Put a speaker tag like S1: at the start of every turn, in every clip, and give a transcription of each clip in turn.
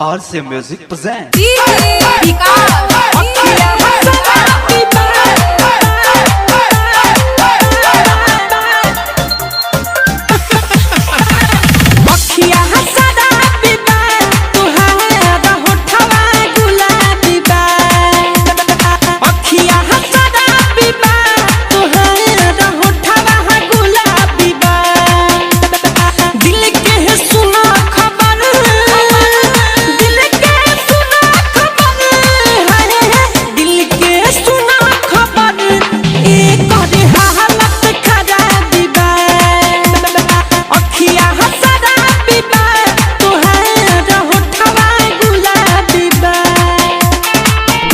S1: RC Music presents.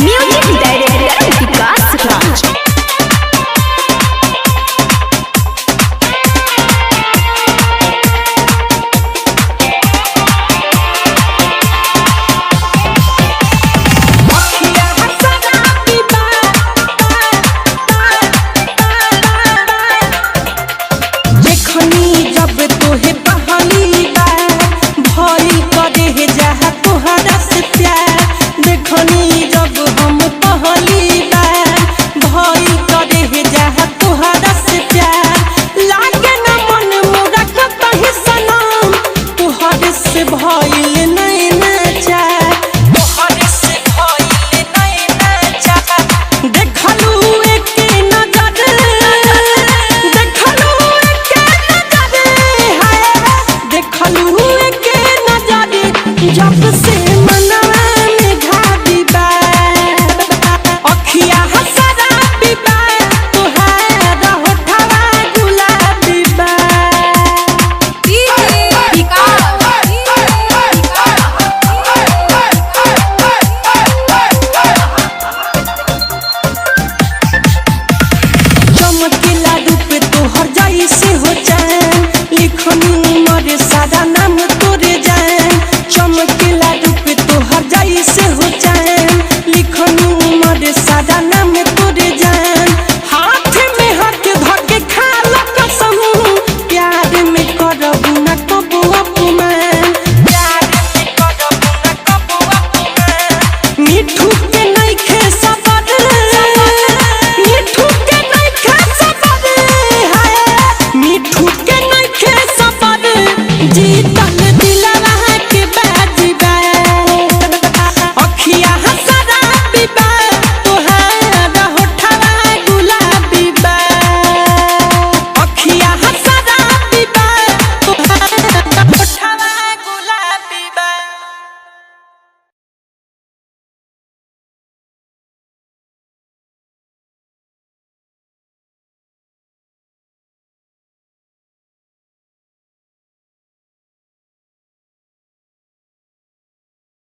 S2: Music director Vikas Raj.
S3: देखनी जब तोहे पहली बार भइल करे जहा तोहरा से प्यार। देखनी जब हम पहली बार भइल करे जहा तोहरा से प्यार। लागे न मन मोरा कतही सनम तोहरे से भइल नैना चार, तोहरे से भइल नैना चार। देखलू एके नजर, देखलू एके नजर, हाय देखलू एके नजर। जब से मनवा में घाबी बा, अखिया हसराबी बा, तोहार होठवा गुलाबी बा। चमकीला रूप तोहर जैसे हो चैन, लिखनी उमर सारा नाम तोरे जान। चमकीला रूप तोहर जैसे हो चैन, लिखनी उमर सारा नाम।